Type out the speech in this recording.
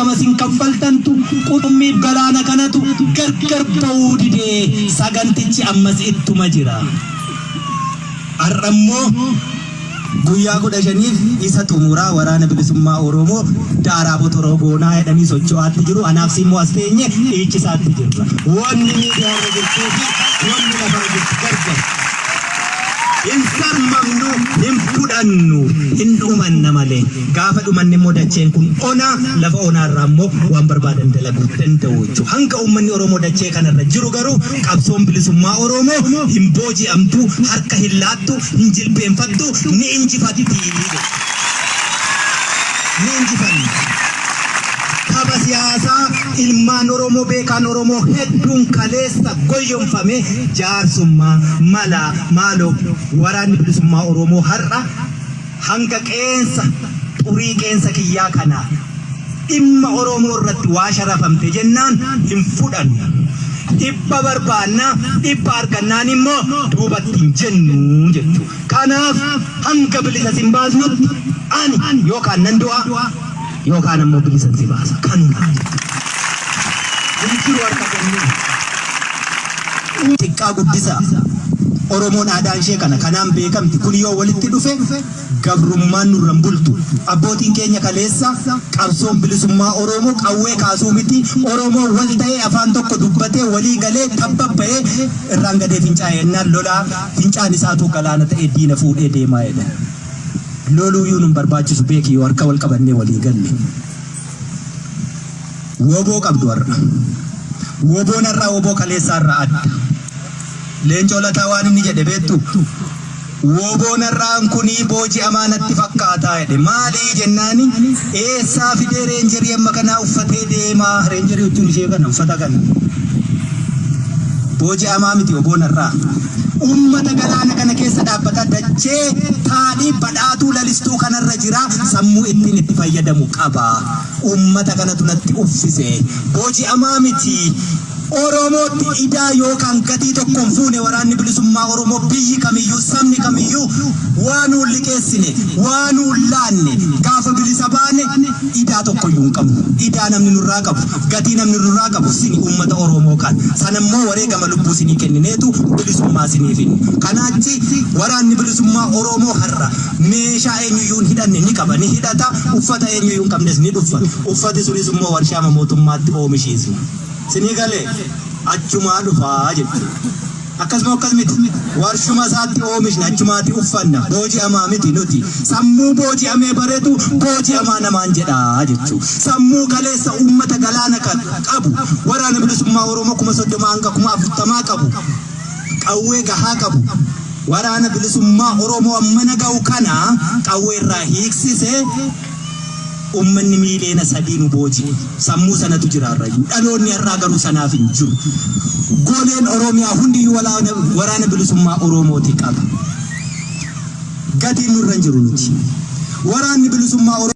Wareegama isin kaffaltantu qurxummiif galaana kanatu gargar ba'uu didee sagantichi ammas ittuma jira. Har'a immoo guyyaa 15f isa xumuraa waraana bilisummaa Oromoo daaraa botoroo goonaa jedhanii socho'aatti jiru. Anaaf si immoo as teenye dhiichisaatti jirra. Wanni miidiyaarra jirtuu fi wanni lafarra jirtu gargar. Hin sarmamnu, hin fudhannu, hin dhumanna malee. Gaafa dhumanne immoo dacheen kun onaa, lafa onaarraa immoo waan barbaadan dalaguu danda'u jechuudha. Hanga uummanni Oromoo dachee kanarra jiru garuu qabsoon bilisummaa Oromoo hin booji'amtu, harka hin laattu, hin jilbeenfattu, ni injifatti jechuudha. Ni injifanna. Tapha siyaasaa ilmaan Oromoo beekaan Oromoo hedduun kaleessa goyyomfame jaarsummaa malaa maaloo waraanni bilisummaa Oromoo har'a hanga qeensa xurii qeensa kiyyaa kanaa dhimma Oromoo irratti waa sharafamte jennaan hin fudhannu. Dhibba barbaanna, dhibba argannaan immoo duubatti hin jennu jechuudha. Kanaaf hanga bilisa sin baasnutti ani yookaan nan du'a yookaan ammoo bilisan si baasa. Kanuma jechuudha. Hin jiru harka kennuu. Xiqqaa guddisaa. Oromoon aadaan ishee kana kanaan beekamti. Kun yoo walitti dhufe gabrummaan nurra hin bultu. Abbootiin keenya kaleessa qabsoon bilisummaa Oromoo qawwee kaasuu miti. Oromoon wal ta'ee afaan tokko dubbatee walii galee tabbabba'ee irraan gadee fincaa'e jennaan lolaa fincaan isaatuu galaana ta'ee diina fuudhee deemaa jedhan. Loluuyyuu nun barbaachisu beeki yoo harka wal qabannee walii galle. Woboo qabdu har'a. Woboon har'aa woboo kaleessaa irraa adda. Leencoo Lataa waan inni jedhe beektu? Woboon har'aan kunii booji'amaa natti fakkaataa jedhe. Maalii jennaani eessaa fidee reenjerii amma kanaa uffatee deemaa? Reenjerii jechuun ishee kana uffata kana. Booji'amaa miti woboon har'aa. Ummata galaana kana keessa dhaabbata dachee taadhii badhaatuu lalistuu kanarra jira sammuu ittiin itti fayyadamu qaba. Ummata kanatu natti uffise. Booji'amaa miti. Oromootti idaa yookaan gatii tokko hin fuune waraanni bilisummaa Oromoo biyyi kamiyyuu sabni kamiyyuu waa nuun liqeessine waa nuun laanne gaafa bilisa baane idaa tokkoyyuu hin qabnu. Idaa namni nurraa qabu gatii namni nurraa qabu sini uummata Oromoo kan sanammoo wareegama lubbuu sinii kennineetu bilisummaa sinii finne. Kanaachi waraanni bilisummaa Oromoo har'a meeshaa eenyuyyuu hin hidhanne ni qaba ni hidhata uffata eenyuyyuu hin qabnes ni dhuffata. Uffati sunis immoo warshaama mootummaatti oomishiisna. Sinii galee achumaa dhufaa jechuudha. Akkasuma akkas miti. Warshuma isaatti oomishna achumaatti uffanna. Booji'amaa miti nuti. Sammuu booji'amee bareetu booji'amaa namaan jedhaa jechuudha. Sammuu kaleessa uummata galaana qabu waraana bilisummaa Oromoo 30,000 hanga 40,000 qabu. Qawwee gahaa qabu. Waraana bilisummaa Oromoo ammana ga'u kana qawwee irraa hiiksise uummanni miiliyoona 3 nu booji'e. Sammuu sanatu jira har'ayyuu. Dhaloonni har'aa garuu sanaaf hin jiru. Goleen Oromiyaa hundiyyuu waraana bilisummaa Oromooti qaba. Gatiin nurra hin jiru nuti. Waraanni bilisummaa Oromoo.